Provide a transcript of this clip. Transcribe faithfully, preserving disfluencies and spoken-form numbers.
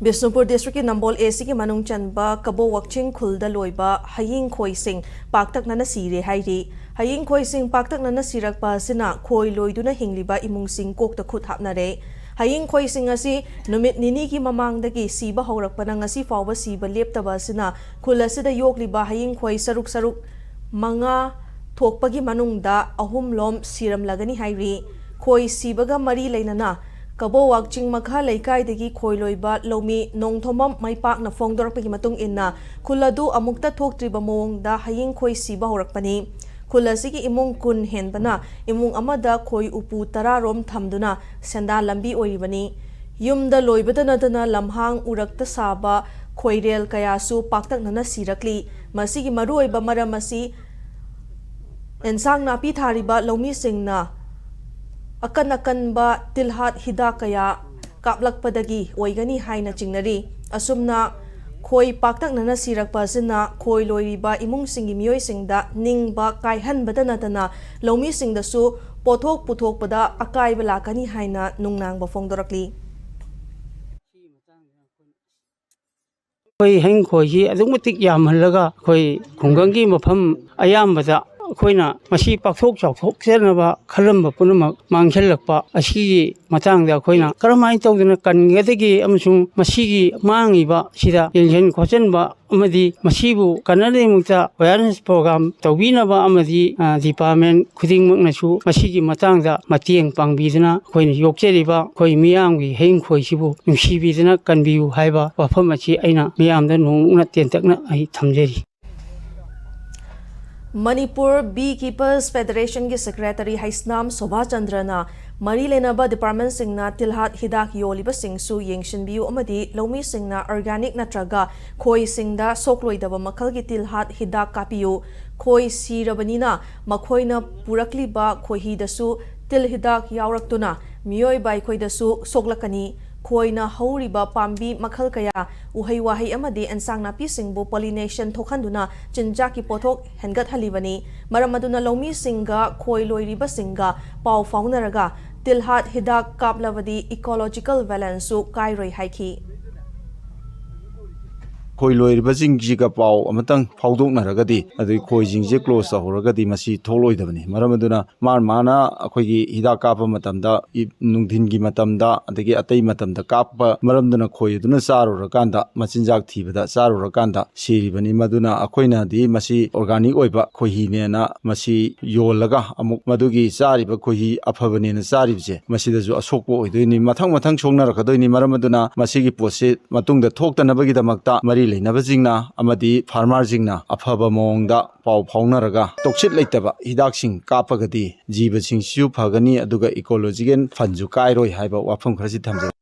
ꯕꯤꯁꯅꯨꯄꯨꯔ ꯗꯤꯁꯇ꯭ꯔꯤꯛꯀꯤ ꯅꯝꯕꯣꯜ ꯑꯦ ꯁꯤꯒꯤ ꯃꯅꯨꯡ ꯆꯟꯕ ꯀꯕꯣ ꯋꯥꯛꯆꯤꯡ ꯈꯨꯜꯗ ꯂꯣꯏꯕ ꯍꯌꯤꯡ ꯈꯣꯏꯁꯤꯡ ꯄꯥꯛꯇꯛꯅꯅ ꯁꯤꯔꯦ ꯍꯥꯏꯔꯤ꯫ ꯍꯌꯤꯡ ꯈꯣꯏꯁꯤꯡ ꯄꯥꯛꯇꯛꯅꯅ ꯁꯤꯔꯛꯄ ꯑꯁꯤꯅ ꯈꯣꯏ ꯂꯣꯏꯗꯨꯅ ꯍꯤꯡꯂꯤꯕ ꯏꯃꯨꯡꯁꯤꯡ ꯀꯣꯛꯇ ꯈꯨꯠ ꯍꯥꯞꯅꯔꯦ꯫ ꯍꯌꯤꯡ ꯈꯣꯏꯁꯤꯡ ꯑꯁꯤ ꯅꯨꯃꯤꯠ ꯅꯤꯅꯤꯒꯤ ꯃꯃꯥꯡꯗꯒꯤ ꯁꯤꯕ ꯍꯧꯔꯛꯄꯅ ꯉꯁꯤ ꯐꯥꯎꯕ ꯁꯤꯕ ꯂꯦꯞꯇꯕ ꯑꯁꯤꯅ ꯈꯨꯜ ꯑꯁꯤꯗ ꯌꯣꯛꯂꯤꯕ ꯍꯌꯤꯡ ꯈꯣꯏ ꯁꯔꯨꯛ ꯁꯔꯨꯛ ꯃꯉꯥ ꯊꯣꯛꯄꯒꯤ ꯃꯅꯨꯡꯗ ꯑꯍꯨꯝꯂꯣꯝ ꯁꯤꯔꯝꯂꯒꯅꯤ ꯍꯥꯏꯔꯤ꯫ ꯈꯣꯏ ꯁꯤꯕꯒ ꯃꯔꯤ ꯂꯩꯅꯅ ꯀꯕꯣ ꯋꯥꯛꯆꯤꯡ ꯃꯈꯥ ꯂꯩꯀꯥꯏꯗꯒꯤ ꯈꯣꯏ ꯂꯣꯏꯕ ꯂꯧꯃꯤ ꯅꯣꯡꯊꯣꯝꯕꯝ ꯃꯩꯄꯥꯛꯅ ꯐꯣꯡꯗꯣꯔꯛꯄꯒꯤ ꯃꯇꯨꯡ ꯏꯟꯅ, ꯈꯨꯜ ꯑꯗꯨ ꯑꯃꯨꯛꯇ ꯊꯣꯛꯇ꯭ꯔꯤꯕ ꯃꯑꯣꯡꯗ ꯍꯌꯤꯡ ꯈꯣꯏ ꯁꯤꯕ ꯍꯧꯔꯛꯄꯅꯤ꯫ ꯈꯨꯜ ꯑꯁꯤꯒꯤ ꯏꯃꯨꯡ ꯀꯨꯟ ꯍꯦꯟꯕꯅ ꯏꯃꯨꯡ ꯑꯃꯗ ꯈꯣꯏ ꯎꯄꯨ ꯇꯔꯥ ꯔꯣꯝ ꯊꯝꯗꯨꯅ ꯁꯦꯟꯗꯥꯟ ꯂꯝꯕꯤ ꯑꯣꯏꯔꯤꯕꯅꯤ꯫ ꯌꯨꯝꯗ ꯂꯣꯏꯕꯗ ꯅꯠꯇꯅ ꯂꯝꯍꯥꯡ ꯎꯔꯛꯇ ꯁꯥꯕ ꯈꯣꯏꯔꯦꯜ ꯀꯌꯥꯁꯨ ꯄꯥꯛꯇꯛꯅꯅ ꯁꯤꯔꯛꯂꯤ꯫ ꯃꯁꯤꯒꯤ ꯃꯔꯨꯑꯣꯏꯕ ꯃꯔꯝ ꯑꯁꯤ ꯑꯦꯟꯁꯥꯡ ꯅꯥꯄꯤ ꯊꯥꯔꯤꯕ ꯂꯧꯃꯤꯁꯤꯡꯅ ꯑꯀꯟ ꯑꯀꯟꯕ ꯇꯤꯜꯍꯥꯠ ꯍꯤꯗꯥꯛ ꯀꯌꯥ ꯀꯥꯞꯂꯛꯄꯗꯒꯤ ꯑꯣꯏꯒꯅꯤ ꯍꯥꯏꯅ ꯆꯤꯡꯅꯔꯤ꯫ ꯑꯁꯨꯝꯅ ꯈꯣꯏ ꯄꯥꯛꯇꯛꯅꯅ ꯁꯤꯔꯛꯄ ꯑꯁꯤꯅ ꯈꯣꯏ ꯂꯣꯏꯔꯤꯕ ꯏꯃꯨꯡꯁꯤꯡꯒꯤ ꯃꯤꯑꯣꯏꯁꯤꯡꯗ ꯅꯤꯡꯕ ꯀꯥꯏꯍꯟꯕꯗ ꯅꯠꯇꯅ ꯂꯧꯃꯤꯁꯤꯡꯗꯁꯨ ꯄꯣꯠꯊꯣꯛ ꯄꯨꯊꯣꯛꯄꯗ ꯑꯀꯥꯏꯕ ꯂꯥꯛꯀꯅꯤ ꯍꯥꯏꯅ ꯅꯨꯡꯅꯥꯡꯕ ꯐꯣꯡꯗꯣꯔꯛꯂꯤ꯫ ꯑꯩꯈꯣꯏ ꯍꯌꯤꯡ ꯈꯣꯏꯁꯤ ꯑꯗꯨꯛ ꯃꯇꯤꯛ ꯌꯥꯝꯍꯜꯂꯒ ꯑꯩꯈꯣꯏ ꯈꯨꯡꯒꯪꯒꯤ ꯃꯐꯝ ꯑꯌꯥꯝꯕꯗ ꯑꯩꯈꯣꯏꯅ ꯃꯁꯤ ꯄꯥꯛꯊꯣꯛ ꯆꯥꯎꯊꯣꯛꯆꯅꯕ ꯈꯜꯂꯝꯕ ꯄꯨꯝꯅꯃꯛ ꯃꯥꯡꯁꯤꯜꯂꯛꯄ ꯑꯁꯤꯒꯤ ꯃꯇꯥꯡꯗ ꯑꯩꯈꯣꯏꯅ ꯀꯔꯝꯍꯥꯏꯅ ꯇꯧꯗꯅ ꯀꯟꯒꯗꯒꯦ ꯑꯃꯁꯨꯡ ꯃꯁꯤꯒꯤ ꯃꯥꯡꯉꯤꯕ ꯁꯤꯗ ꯌꯦꯡꯁꯤꯟ ꯈꯣꯠꯆꯟꯕ ꯑꯃꯗꯤ ꯃꯁꯤꯕꯨ ꯀꯟꯅꯅꯕꯒꯤꯗꯃꯛꯇ awareness program ꯇꯧꯕꯤꯅꯕ ꯑꯃꯗꯤ, ꯑ, department ꯈꯨꯗꯤꯡꯃꯛꯅꯁꯨ ꯃꯁꯤꯒꯤ ꯃꯇꯥꯡꯗ ꯃꯇꯦꯡ ꯄꯥꯡꯕꯤꯗꯨꯅ ꯑꯩꯈꯣꯏꯅ ꯌꯣꯛꯆꯔꯤꯕ ꯑꯩꯈꯣꯏ ꯃꯤꯌꯥꯝꯒꯤ ꯍꯌꯤꯡ ꯈꯣꯏꯁꯤꯕꯨ ꯅꯨꯡꯁꯤꯕꯤꯗꯨꯅ ꯀꯟꯕꯤꯌꯨ ꯍꯥꯏꯕ ꯋꯥꯐꯝ ꯑꯁꯤ ꯑꯩꯅ ꯃꯤꯌꯥꯝꯗ ꯅꯣꯡꯃ ꯇꯦꯟꯇꯛꯅ ꯑꯩ ꯊꯝꯖꯔꯤ꯫ ꯃꯅꯤꯄꯨꯔ Beekeepers Federationꯒꯤ secretary ꯍꯩꯁꯅꯥꯝ ꯁꯣꯚꯥꯆꯟꯗ꯭ꯔꯅ ꯃꯔꯤ ꯂꯩꯅꯕ departmentꯁꯤꯡꯅ ꯇꯤꯜꯍꯥꯠ ꯍꯤꯗꯥꯛ ꯌꯣꯜꯂꯤꯕꯁꯤꯡꯁꯨ ꯌꯦꯡꯁꯤꯟꯕꯤꯌꯨ ꯑꯃꯗꯤ ꯂꯧꯃꯤꯁꯤꯡꯅ organic ꯅꯠꯇ꯭ꯔꯒ ꯈꯣꯏꯁꯤꯡꯗ ꯁꯣꯛꯂꯣꯏꯗꯕ ꯃꯈꯜꯒꯤ ꯇꯤꯜꯍꯥꯠ ꯍꯤꯗꯥꯛ ꯀꯥꯞꯄꯤꯌꯨ꯫ ꯈꯣꯏ ꯁꯤꯔꯕꯅꯤꯅ ꯃꯈꯣꯏꯅ ꯄꯨꯔꯛꯂꯤꯕ ꯈꯣꯏꯍꯤꯗꯁꯨ ꯇꯤꯜ ꯍꯤꯗꯥꯛ ꯌꯥꯎꯔꯛꯇꯨꯅ ꯃꯤꯑꯣꯏꯕ ꯑꯩꯈꯣꯏꯗꯁꯨ ꯁꯣꯛꯂꯛꯀꯅꯤ꯫ ꯈꯣꯏꯅ ꯍꯧꯔꯤꯕ ꯄꯥꯝꯕꯤ ꯃꯈꯜ ꯀꯌꯥ, ꯎꯍꯩ ꯋꯥꯍꯩ ꯑꯃꯗꯤ ꯑꯦꯟꯁꯥꯡ ꯅꯥꯄꯤꯁꯤꯡꯕꯨ pollination ꯊꯣꯛꯍꯟꯗꯨꯅ ꯆꯤꯟꯖꯥꯛꯀꯤ ꯄꯣꯠꯊꯣꯛ ꯍꯦꯟꯒꯠꯍꯜꯂꯤꯕꯅꯤ꯫ ꯃꯔꯝ ꯑꯗꯨꯅ ꯂꯧꯃꯤꯁꯤꯡꯒ ꯈꯣꯏ ꯂꯣꯏꯔꯤꯕꯁꯤꯡꯒ ꯄꯥꯎ ꯐꯥꯎꯅꯔꯒ ꯇꯤꯜꯍꯥꯠ ꯍꯤꯗꯥꯛ ꯀꯥꯞꯂꯕꯗꯤ ecological balanceꯁꯨ ꯀꯥꯏꯔꯣꯏ ꯍꯥꯏꯈꯤ꯫ ꯈꯣꯏ ꯂꯣꯏꯔꯤꯕꯁꯤꯡꯁꯤꯒ ꯄꯥꯎ ꯑꯃꯇꯪ ꯐꯥꯎꯗꯣꯛꯅꯔꯒꯗꯤ, ꯑꯗꯨꯒꯤ ꯈꯣꯏꯁꯤꯡꯁꯦ ꯀ꯭ꯂꯣꯖ ꯇꯧꯍꯧꯔꯒꯗꯤ ꯃꯁꯤ ꯊꯣꯛꯂꯣꯏꯗꯕꯅꯤ꯫ ꯃꯔꯝ ꯑꯗꯨꯅ ꯃꯥꯅ ꯃꯥꯅ ꯑꯩꯈꯣꯏꯒꯤ ꯍꯤꯗꯥꯛ ꯀꯥꯞꯄ ꯃꯇꯝꯗ, ꯏ-, ꯅꯨꯡꯊꯤꯟꯒꯤ ꯃꯇꯝꯗ, ꯑꯗꯒꯤ ꯑꯇꯩ ꯃꯇꯝꯗ ꯀꯥꯞꯄ ꯃꯔꯝꯗꯨꯅ ꯈꯣꯏ ꯑꯗꯨꯅ ꯆꯥꯔꯨꯔꯀꯥꯟꯗ, ꯃꯆꯤꯟꯖꯥꯛ ꯊꯤꯕꯗ ꯆꯥꯔꯨꯔꯀꯥꯟꯗ ꯁꯤꯔꯤꯕꯅꯤ꯫ ꯃꯗꯨꯅ ꯑꯩꯈꯣꯏꯅꯗꯤ ꯃꯁꯤ ꯑꯣꯔꯒꯥꯅꯤꯛ ꯑꯣꯏꯕ ꯈꯣꯏꯍꯤꯅꯦꯅ ꯃꯁꯤ ꯌꯣꯜꯂꯒ ꯑꯃꯨꯛ ꯃꯗꯨꯒꯤ ꯆꯥꯔꯤꯕ ꯈꯣꯏꯍꯤ ꯑꯐꯕꯅꯦꯅ ꯆꯥꯔꯤꯕꯁꯦ, ꯃꯁꯤꯗꯁꯨ ꯑꯁꯣꯛꯄ ꯑꯣꯏꯗꯣꯏꯅꯤ꯫ ꯃꯊꯪ ꯃꯊꯪ ꯁꯣꯛꯅꯔꯛꯀꯗꯣꯏꯅꯤ꯫ ꯃꯔꯝ ꯑꯗꯨꯅ ꯃꯁꯤꯒꯤ ꯄꯣꯠꯁꯤ ꯃꯇꯨꯡꯗ ꯊꯣꯛꯇꯅꯕꯒꯤꯗꯃꯛꯇ ꯃꯔꯤ ꯂꯩꯅꯕꯁꯤꯡꯅ ꯑꯃꯗꯤ ꯐꯥꯔꯃꯔꯁꯤꯡꯅ ꯑꯐꯕ ꯃꯑꯣꯡꯗ ꯄꯥꯎ ꯐꯥꯎꯅꯔꯒ ꯇꯣꯛꯁꯤꯛ ꯂꯩꯇꯕ ꯍꯤꯗꯥꯛꯁꯤꯡ ꯀꯥꯞꯄꯒꯗꯤ ꯖꯤꯕꯁꯤꯡꯁꯤꯁꯨ ꯐꯒꯅꯤ, ꯑꯗꯨꯒ ꯏꯀꯣꯂꯣꯖꯤꯀꯦꯜ ꯐꯟꯁꯨ ꯀꯥꯏꯔꯣꯏ ꯍꯥꯏꯕ ꯋꯥꯐꯝ ꯈꯔꯁꯤ ꯊꯝꯖꯒꯦ꯫